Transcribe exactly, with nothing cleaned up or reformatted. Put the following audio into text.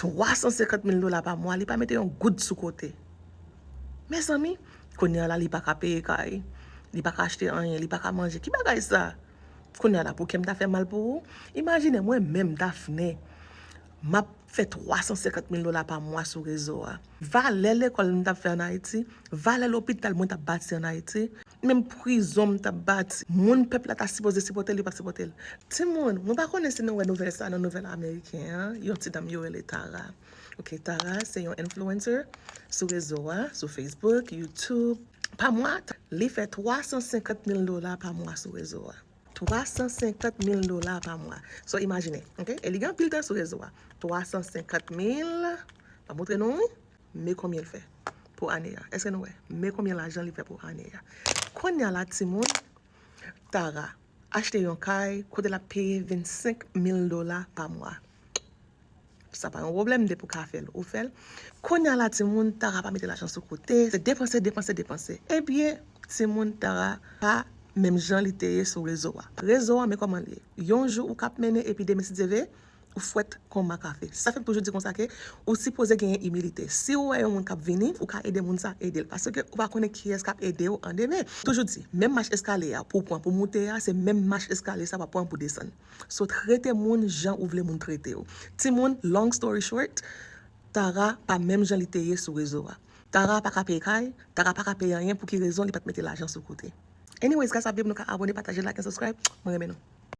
twa san senkant mil dola pa mwa, li pa mete yon goud sou kote. Mezanmi, kounye a la, li pa ka peye kay, li pa ka achte anyen, li pa ka manje. Ki bagay sa? Kounye a la, pou kè m ta fè mal pou ou? Imajine mwen menm, Dafne, m ap fè twa san senkant mil dola pa mwa sou rezo a. Valè lekòl m t ap fè ann Ayiti, valè lopital mwen t ap bati ann Ayiti, menm prizon m t ap bati, moun pèp la ta sipoze sipòte l, yo p ap sipòte l. Timoun, mwen pa konnen si nou wè nouvèl sa nan nouvèl ameriken an, yon ti dam yo rele Tara. Ok, Tara se yon influencer sou rezo a, sou Facebook, YouTube. Pa mwa, li fè twa san senkant mil dola pa mwa sou rezo a. Twa san senkant mil dola pa mwa. So, imajine, ok? E li gen anpil tan sou rezo a. Twa san senkant mil, pa montre nou, wi. Men konbyen l fè pou ane a. Èske nou wè? Men konbyen lajan li fè pou ane a. Kounye a la, timoun, Tara achte yon kay kote l ap peye vennsenk mil dola pa mwa. Sa pa yon pwoblèm, depi w ka fè l, ou fè l. Kounye a la, timoun, Tara pa mete lajan sou kote, se depanse, depanse, depanse. Ebyen, timoun, Tara pa menm jan li te ye sou rezo a. Rezo a, men kòman li ye. Yon jou ou k ap mennen epi demen, si Dye vle, ou fwèt kon makafe. Sa fè m toujou di konsa ke ou sipoze genyen imilite. Si ou wè yon moun k ap vini, ou ka ede moun sa, ede l. Paske ou pa konnen kiyès k ap ede w an demen. Toujou di, menm mach eskalye a pou w pran pou moute a, se menm mach eskalye sa w ap pran pou desann. So, trete moun jan ou vle moun trete w. Timoun, long story short, Tara pa menm jan li te ye sou rezo a. Tara pa ka peye kay, Tara pa ka peye anyen, pou ki rezon li pa t mete lajan sou kote. Anyways, guys, ap vib nou ka abone, pataje, like and subscribe. Mwen renmen nou.